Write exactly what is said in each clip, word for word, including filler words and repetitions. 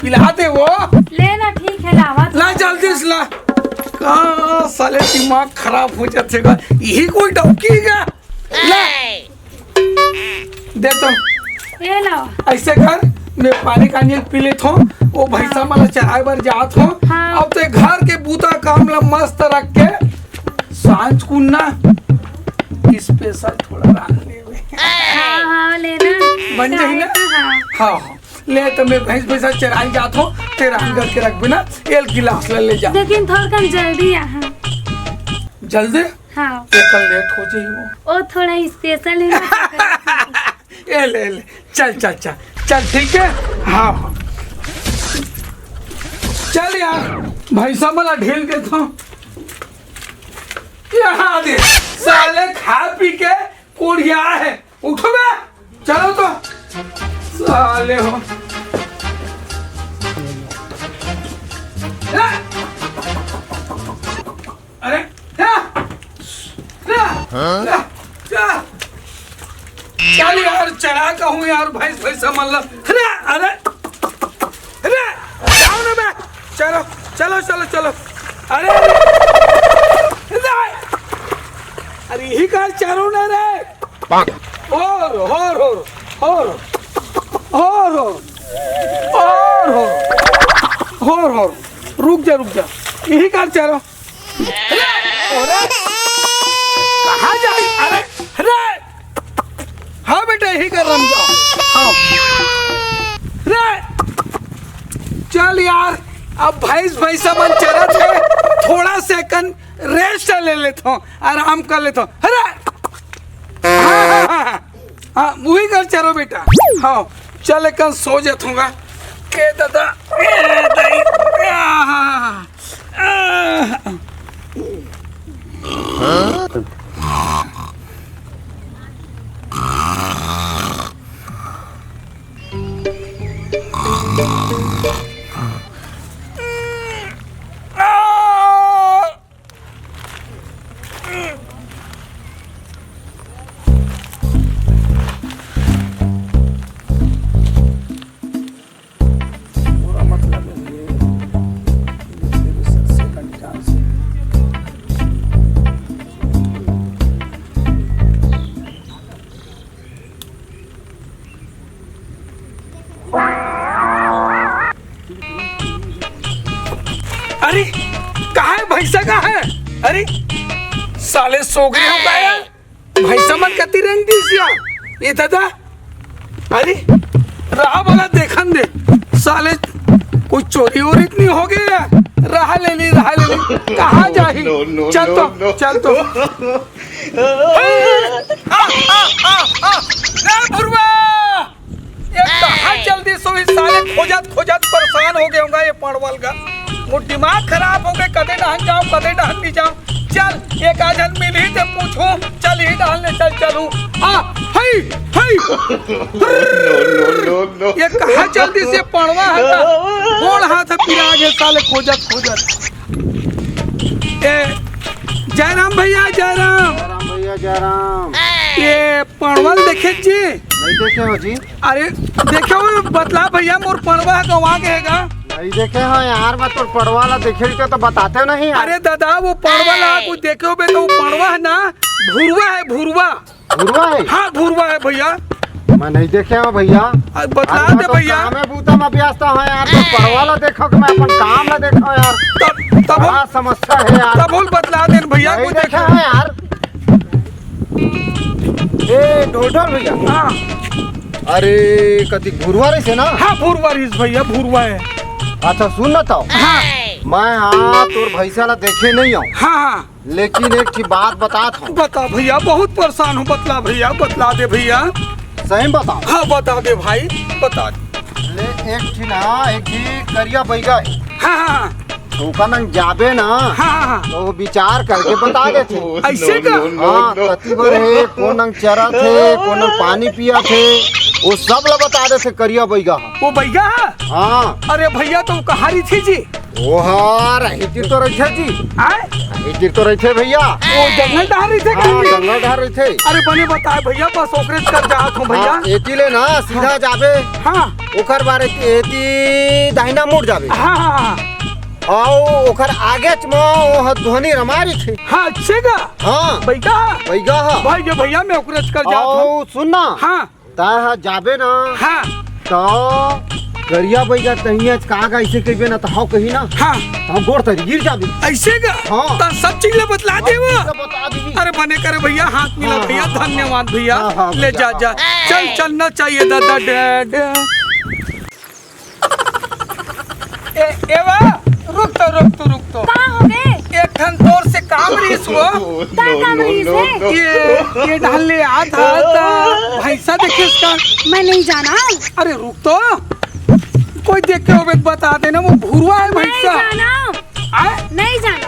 पिला दे वो। ले ना, ठीक है, लावा तो। ला जल्दी से ला। का साले दिमाग खराब हो जाथे गा। यही कोई डौकी हे गा। ला। दे तो। ये लावा। ऐसे कर, मैं पानी कानी पी लेत हूँ। वो भैंसा मन ला चराए बर जात हूँ। हाँ। अब तो ये घर के बूता काम ला मस्त रख के सांझ कुन ना special थोड़ा रांध लेबे। हाँ, हाँ, ले ना। बन जाही ना? चाहे तो हाँ। हाँ, हाँ। ले तो मैं भैंस भैंसा चराए जात हूँ, तेरा अंदर के रख बिना, एक गिलास ले, ले जा। लेकिन थोड़कन जल्दी आ, हाँ। जल्दी? हाँ। एक कल लेट हो जाई वो। ओ थोड़ा special है ना। ए ले, ए ले, चल, चल, चल, चल, ठीक है? हाँ, हाँ। चल यार, भैंसा मन ला ढील देत हूँ। यहाँ दे, साले खा पी के कोढ़िया है। उठो बे, चलो तो। साले हो। ए! अरे, ए! ए! ए! ए! चल यार, चरा कहूँ यार, भैंस, भैंसा मन ला। अरे, अरे, अरे, जाओ ना बे। चलो, चलो, चलो, चलो। अरे, अरे, अरे, यही कहाँ चरो ना रे। और, और, और, और, और, और, और, और, रुक जा, रुक जा, यही कहाँ चरो। अरे, अरे, कहाँ जाई? अरे, अरे, हाँ बेटा, यही कर रहा हूँ, जाओ। हाँ। अरे, चल यार, अब भैंस भैंसा मन चरत है, थोड़ा second rest ले लेता हूँ, आराम कर लेता हूँ। अरे, हाँ, हाँ, हाँ, हाँ। हाँ, वही कर चलो बेटा। हाँ, चल एकन सो जात हूँ गा। ए दादा, ए दाई, आहा, आहा। अरे, कहाँ है भैंसा, कहाँ है? अरे, साले सो गए हो क्या यार? भैंसा मन कति रेंग दिस या? ये दादा, अरे, रहा वाला देखन दे, साले कोई चोरी वोरी तो नहीं हो गया? रहा ले ली, रहा ले ली, कहाँ जाही? No, no, चल तो, no, no। चल तो। आ, आ, आ, आ, ए भुरवा! ये कहाँ चल दिस ओ, साले खोजत खोजत परेशान हो गए होंगे ये पड़वल का। मोर दिमाग खराब हो गए, कदे डहन जाओ, कदे डहन नहीं जाओ। चल, एक आध झन मिलही ते पूछो, चल ही डहन ले चल चलू। आ, हई, हई। No, no, no, no। ये कहाँ चल दिस ये पड़वा है का? गोड़ हाथ पिरा गए साले खोजत खोजत। ए, जयराम भैया, जयराम। जयराम भैया, जयराम। ये पड़वा ल देखे जी? नहीं देखे हो जी। अरे, देखे हो, बतला भैया, मोर पड़वा ह गंवा गे हे गा। नहीं देखे हो यार, मैं तोर पड़वा ला देखे रहिते तो बताते नहीं यार। अरे दादा, वो पड़वा ला कुछ देखे होबे तो वो पड़वा है ना, भुरवा है, भुरवा। भुरवा है? हाँ, भुरवा है भैया। मैं नहीं देखे हो भैया। अरे, बतला अरे, मैं दे तो भैया। काम में बूता में व्यस्त हूँ यार, तो पड़वा ला देखो कि मैं अपन काम ला देखो यार। तब, तब बड़ा समस्या है यार। तब बोल बतला दे भैया, नहीं कुछ देखे देखे। हो यार। ए, ढोल ढोल भैया। हाँ। अरे, कति भुरवा रहिस हे ना? हाँ, भुरवा रहिस भैया, भुरवा है। अच्छा, सुन ना तो। हाँ। मैं हाँ तोर भैंसा ला देखे नहीं हूँ। हाँ, हाँ। लेकिन एक ठी बात बतात हूँ। बता भैया, बहुत परेशान हूँ, बतला भैया, बतला दे भैया। सही में बताओ। हाँ, बता दे भाई, बता दे। ले, एक ठी ना, एक ठी करिया बैगा है। हाँ, हाँ, हाँ। ओकर नंग जाबे ना, हाँ, हाँ, हाँ। तो वो विचार करके बता देथे। ऐसे का? हाँ, कति बर हे, कोन नंग चरत हे, कोन नंग पानी पियत हे, वो सब ला बता देथे करिया बइगा ह। वो बइगा ह? हाँ। अरे भइया, त वो कहाँ रहिथे जी? वो ह, रही तीर तो रहिथे जी। आय? रही तीर तो रहिथे भइया। वो जंगल डहर रहिथे हाँ, कहीं? जंगल डहर रहिथे। अरे बने बताए भइया, बस ओकरे कर जात हूँ भइया। हाँ, एती ले ना सीधा हाँ। जाबे। हाँ। ओकर बारे एती दाहिना मुड़ जाबे। हाँ, हाँ, हाँ। अउ ओकर आगेच म वो ह ध्वनि रमा रहिथे। हाँ, अच्छे का? हाँ। बइगा? बइगा ह। भाई, ये भइया, मैं ओकरे कर जात हूँ। अउ सुन ना। हाँ। तैं ह जाबे ना, हाँ। त करिया बइगा तहियाच का गा अइसे कहिबे ना, त हव कही ना, हाँ। त गोड़ तरी गिर जाबे। अइसे का? हाँ। त सब चीज ल बतला दे वो। सब बता दी। अरे बने करे भइया, हाथ मिला हाँ, भइया, हाँ, हाँ, धन्यवाद हाँ। भइया। हाँ, हाँ, ले भइया, जा, हाँ। जा। चल, चलना चाहिए दादा, डैड। ए, एवा, रुक तो, रुक तो, रुक तो। का हो गे? एक ठन तोर से काम रहिस वो। का काम रहिस हे? ये, ये ढाल ले आ था, था। भैंसा देखे इसका? मैं नहीं जाना। अरे रुक तो। कोई देख के होबे त बता देना, वो भुरवा है नहीं भैंसा। जाना। आय? नहीं जाना।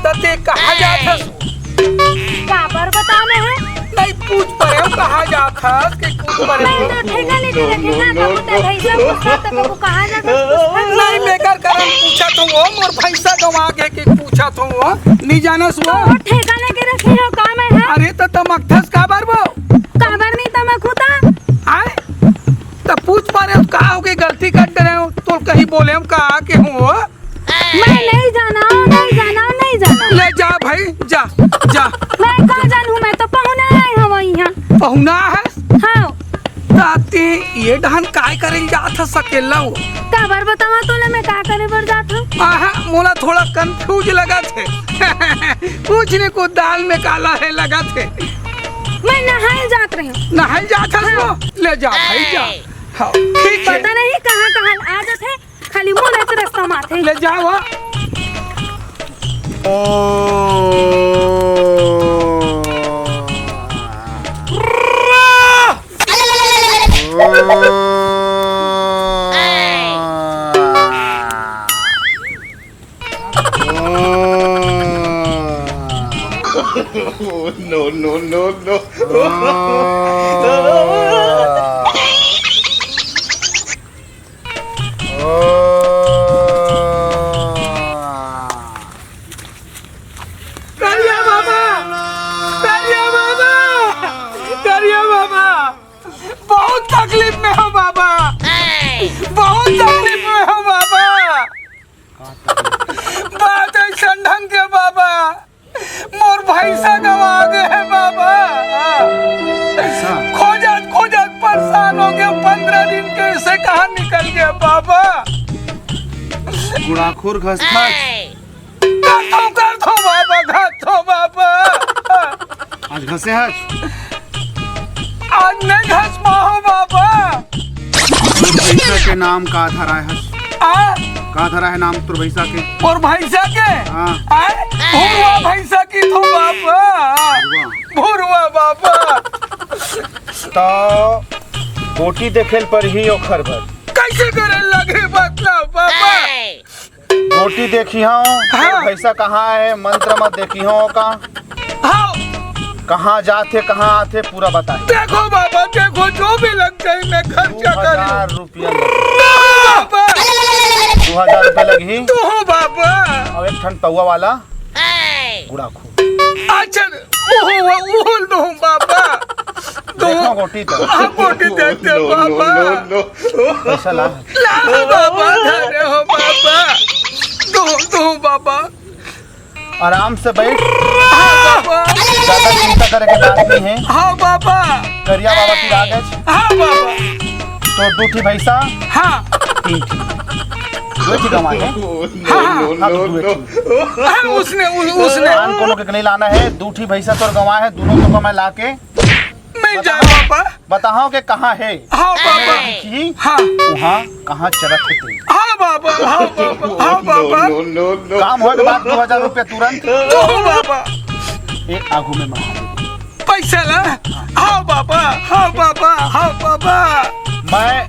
त ते कहाँ जात हस? काबर बताना है? नहीं, पूछ परे हूँ, कहाँ जात हस कि पूछ परे मैं हूँ? तो ठेका लेके रखे ना, कबू ते भैंसा पूछता तो कबू कहाँ जात हस पूछता। नहीं, मैं कर करन पूछत हूँ वो, मोर भैंसा गंवा गे कि पूछत हूँ वो, नहीं जानस वो। तो ठेका लेके रखे हो का मैं, हाँ? अरे त तमकथस काबर वो? काबर नहीं तमकहूँ त? आय? त पूछ परे हूँ, का हो गे, गलती कर डरे हूँ, तो कहीं बोले हम का के हूँ वो? मैं नहीं जाना, नहीं जाना, नहीं जाना। ले जा भाई, जा, जा। मैं का जानहूँ, मैं तो पहुना आए हवँ इहाँ। पहुना है? हाँ। त ते ये डहन काय करे जात हस अकेल्ला वो? काबर बतावँ तोला मैं का करे बर जात हँव? आहा, मोला थोड़ा confuse लगथे। कुछ नहीं, कुछ दाल में काला है लगथे। मैं नहाए जात रहेंव। नहाए जात हस हाँ। वो? ले जा भाई, जा। हाँ, ठीक है। पता नहीं कहाँ कहाँ आ जाथे। खाली मोला च रस्ता माथे। ले जाओ। No, no, no, no। करिया बाबा, करिया बाबा, करिया बाबा, बहुत तकलीफ में हँव बाबा, बहुत तकलीफ में हँव बाबा। बात अइसन ढंग के बाबा, मोर भैंसा गंवा गे हे बाबा। भैंसा? खोजत खोजत परेशान हो गेंव, पंद्रह दिन के से कहाँ निकल गे बाबा। गुड़ाखोर घसघस। करथँव, करथँव बाबा, करथँव बाबा। आज घसे हस? आज नहीं घस पाहूँ बाबा। तोर भैंसा के नाम का धराए हस? आ? का धराए हे नाम तोर भैंसा के? मोर भैंसा के? हाँ। आ? भुरवा भैंसा कथँव बाबा। भुरवा। भुरवा बाबा। त गोटी देखे ल परही ओखर बर। कइसे करे लगही बतला बाबा? गोटी देखिहँव, हाँ। भैंसा कहाँ हे, मंत्र म देखिहँव का? हाँ। कहाँ जाथे, कहाँ आथे, पूरा बताए। देखो बाबा, देखो, जो भी लग जाए, मैं खर्चा करूँ। दू हजार रुपया लगही। बाबा। दू हजार रुपया लगही। दो बाबा। अउ एक ठन पौवा वाला गुड़ाखू। अच्छा, ओहो, ओहो, दो बाबा। दो। देखो गोटी तो। हाँ, गोटी दे दे, बाबा। पैसा ला। ला, बाबा, धरे हो, बाबा। दो, दो, बाबा। आराम से बैठ। हाँ, बाबा। ज्यादा चिंता करे के बात नहीं है। हाँ, बाबा। करिया बाबा की आगे। हाँ, बाबा। तो दू ठी भैंसा। हाँ। तीन ठी। दू ठी गंवाए हे। हाँ, हाँ। हाँ, तो दू ठी। हाँ, उसने, उ-, उसने। आन कोनो के नहीं लाना है, दू ठी भैंसा तोर गंवाए हे, दूनों को मैं लाके मैं जाए बाबा। बताहूँ के कहाँ हे। हाँ बाबा। जी। हाँ। वहाँ कहाँ चरत हे तें। हाँ बाबा, हाँ बाबा, हाँ बाबा। No, no, no, no। काम होए के बाद दू हजार रुपया तुरंत। दो बाबा। ए आगू में मंगा दे। पैसा ला। हाँ बाबा, हाँ बाबा, हाँ बाबा। मैं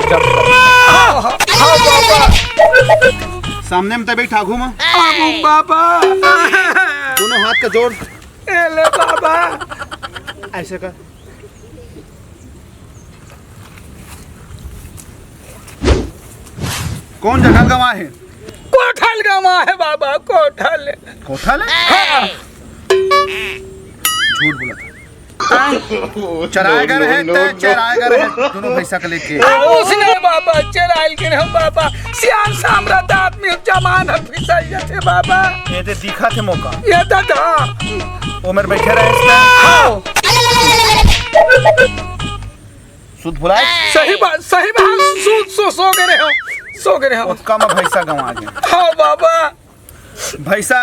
जब हाँ, हाँ, हाँ बाबा। सामने में तबे आगू में। आगू बाबा। दोनों हाथ का जोड़। ए ले बाबा। ऐसे कर। कौन जगह गंवा हे? कोठा ल गंवा हे बाबा, कोठा ल। कोठा ल? हाँ। झूठ बोलत हे। चराय गे रहे, तैं चराय गे रहे, दोनों भैंसा के लेके। आ, उसने बाबा, चराय ल गे रहे बाबा। सियान सामरथ आदमी, जमान ह फिसल जाथे बाबा। ये दे दिखत हे मोका। ये दे धा। ओ मेर बैठे रहे इसमें। हाँ। सुध भुलाय। सही बात, सही बात। सो, सो, सो गे रहे हो, सो गे रहे हो। ओतका म भैंसा गंवा गे। हाँ बाबा। भैंसा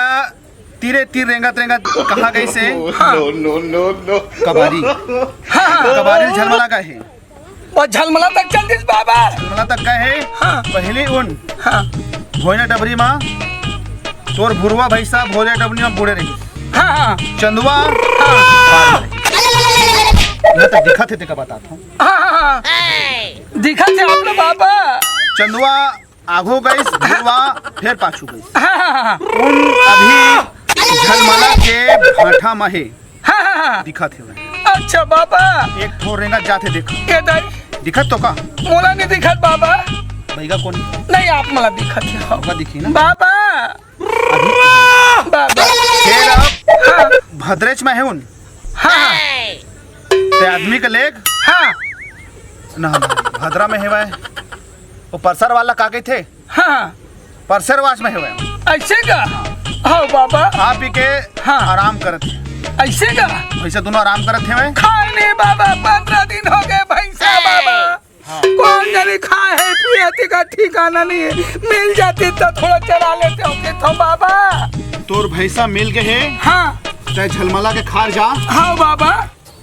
तीरे तीर रेंगत रेंगत कहाँ गइसे? हाँ। No, no, no, no। कबारी। हाँ, हाँ। कबारी झलमला गे हे। वो झलमला तक चल दिस बाबा। झलमला तक गे हे। हाँ। पहिली उन। हाँ। भोजना डबरी मा तोर भुरवा भैंसा भोजना डबरी मा बूड़े रहिस। हाँ, हाँ। चंदवा। हाँ। पार मरे। मैं तो दिखत हे तेका बतात हूँ। हाँ, हाँ, हाँ। दिखत हे आप लोग बाबा। चंदवा आघू गइस, भुरवा फेर पाछू गइस। हाँ, हाँ, हाँ। उन अभी झलमला के भाठा म हे। हाँ, हाँ, हाँ। दिखत हेवय। अच्छा बाबा। एक ठो रेंगत जात हे, देख। ए दाई। दिखत तो का? मोला नहीं दिखत बाबा। बइगा कोन? नहीं, आप मोला दिखत हे। ओका दिखी ना। बाबा। अभी। बाबा। फेर अब हाँ। भद्रेच म हे उन। हाँ, हाँ। ते आदमी के लेग। हाँ। ना, ना, भद्रा म हेवय। वो परसर वाला का कहिथे? हाँ। परसर वाच म हेवय। अइसे का? हाँ बाबा। खा पी के हाँ। आराम करत हे। अइसे का? वइसे दोनों आराम करत हेवय। खाय नहीं बाबा, पंद्रह दिन हो गे भैंसा बाबा। हाँ। कोन जनी खाय हे, पिये हे, तेका ठिकाना नहीं हे। मिल जातिस त थोड़ा चरा लेतेंव, कहिथंव बाबा। तोर भैंसा मिल गे हे। हाँ। तैं झलमला के खार जा। हाँ बाबा।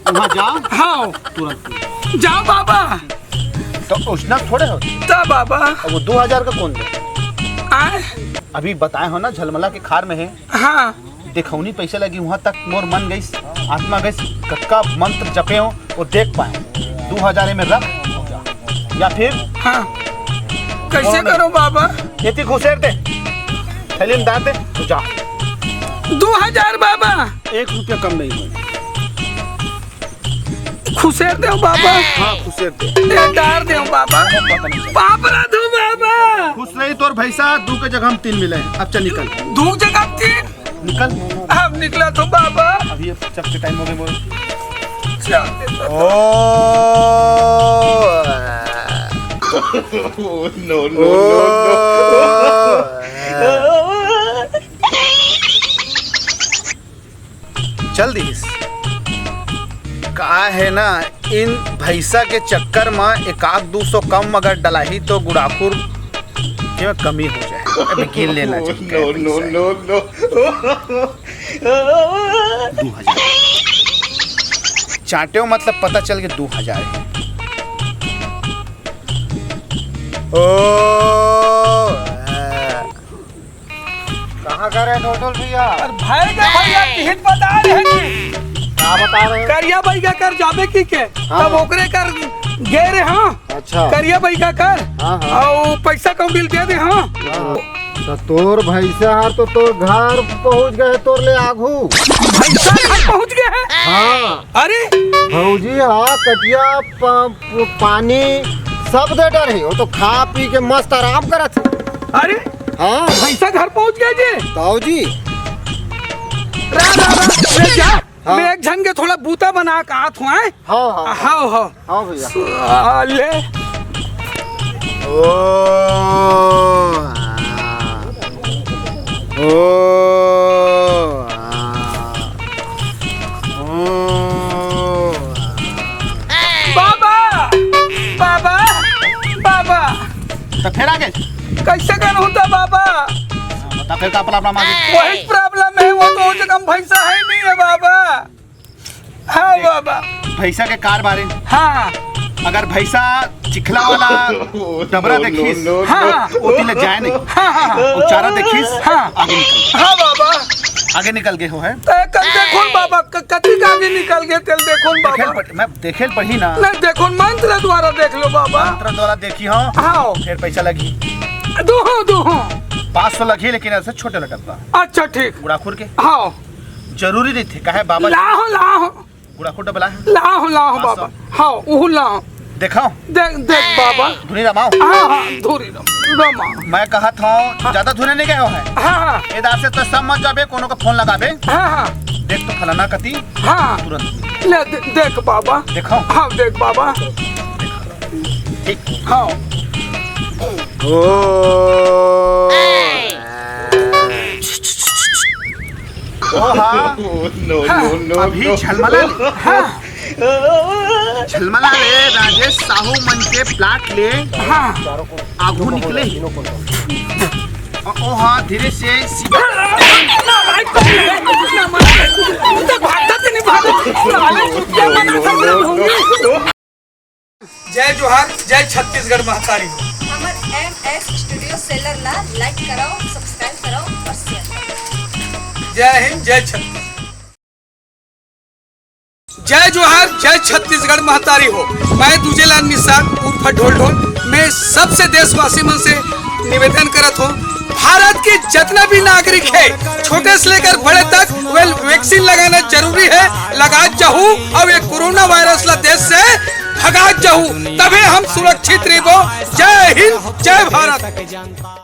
उहाँ जा। हाँ। तुरंत। जाव बाबा। त ओइसना थोड़े हो। त बाबा। अब वो दू हजार का कोन दे? आय? अभी बताय हों ना, झलमला के खार म हे। हाँ। देखउनी पइसा लगही, उहाँ तक मोर मन गइस, आत्मा गइस, कतका मंत्र जपेंव, वो देख पाएंव। दू हजार एमे रख, या फिर हाँ। कइसे करों बाबा? एती खुसेर दे, थैली म डार दे, तू जा। दू हजार बाबा। एक रुपया कम नहीं होय। खुसेर देंव बाबा। हाँ, खुसेर दे। ए, डार देंव बाबा। बाप रे धू बाबा। खुश रही तोर भैंसा, दू के जगह म तीन मिले। अब चल निकल। दू के जगह म तीन? निकल। अब निकलत हों बाबा। अभी अब चप के टाइम हो गे मोर। चल। ओ। No, no, no, no। चल दिस। का हे ना, इन भैंसा के चक्कर म एक आध दू सौ कम अगर डलाही तो गुड़ाखुर के कमी हो जाय। अबे गिन लेना चाहिए। No, no, no, no। दू हजार। चाटेंव मतलब पता चल के दू हजार हे। ओ। कहाँ करे टोटल भैया? अरे भाई का भैया, तिहिन बता रहे हैं कि का बता रहे हैं? करिया भाई का कर जाबे की के, हाँ। तब ओकरे कर गे रहे, हाँ। अच्छा। करिया भाई का कर, हाँ, हाँ। अउ पैसा कहूँ बिल दे दे, हाँ। हाँ। त तोर भैंसा हर तो तोर घर पहुँच गे हे, तोर ले आघू। भैंसा घर पहुँच गे हे? हाँ। अरे। भौजी हा कटिया प-, प-, पानी सब दे डरही, वो तो खा पी के मस्त आराम करत हे। अरे। हाँ। भैंसा घर पहुँच गे जी। ताऊ जी। रा, रा, रा, ले जा। हाँ। मैं एक झन के थोड़ा बूता बना के आत हूँ, हैं? हाँ, हाँ, हाँ। हाँ, हाँ। हाँ भैया। साले। ओ। ओ। ओ। बाबा, बाबा, बाबा। त फेर आगे? कइसे करहूँ त बाबा? हाँ, बता फेर का problem आगे? वही problem हे, वो तो जगह भैंसा हे नहीं हे बाबा। हाँ बाबा। भैंसा के कार बारे। हाँ। अगर भैंसा चिखला वाला डबरा देखिस, हाँ, हाँ। ओती ले जाए नहीं। हाँ, हाँ, हाँ। अउ चारा देखिस, हाँ। आगे निकल। हाँ बाबा। आगे निकल गे हो हे। त कल देखोन बाबा, क-, कति का आगे निकल गे, तेल देखोन बाबा। देखेल पड़-, मैं देखेल पड़ही ना। नहीं, देखोन मंत्र द्वारा देख लो बाबा। मंत्र द्वारा देखी हो। हाँ। फेर पैसा लगही। दो हो, दो हो। पाँच सौ लगही, लेकिन ऐसे छोटे वाला डब्बा। अच्छा, ठीक। गुड़ाखुर के। हाँ। जरूरी नहीं थे, काहे बाबा। लाहो, लाहो। गुड़ाखुर डबला हे। लाहो, लाहो पाँच सौ। बाबा। हाँ, उहू लाहो। देखाओ। देख, देख बाबा। धुनी रमाओ। हाँ, हाँ, धुनी रमाओ। रमा। मैं कहत हूँ, ज्यादा दूर नहीं गए हो है। हाँ, हाँ। इधर से तो सब मत जाबे, कोनो का फोन लगाबे। हाँ, हाँ। देख तो फलाना कती। हाँ। तुरंत। ले दे-, देख बाबा। देखो। हाँ, देख बाबा। ठीक। हाँ। ओ। ओ हाँ। No, no, no, अभी no। झलमला ले। हाँ। झलमला ले, राजेश साहू मन के प्लाट ले। हाँ। आगू निकले। ओ, ओ हाँ, धीरे से सीधा। जय जोहार, जय छत्तीसगढ़ महतारी हो। हमर एम एस स्टूडियो सेलर ला लाइक कराओ, सब्सक्राइब कराओ और शेयर कराओ। जय हिंद, जय छत्तीसगढ़। जय जोहार, जय छत्तीसगढ़ महतारी हो। मैं दूजेलाल मिश्रा उर्फ ढोल ढोल। मैं सबसे देशवासी मन से निवेदन करत हूँ, भारत के जितना भी नागरिक है, छोटे से लेकर बड़े तक, well, वैक्सीन लगाना जरूरी है। लगा जहू, अब ये कोरोना वायरस ला देश से भगा जहू, तबे हम सुरक्षित रहबो। जय हिंद, जय भारत।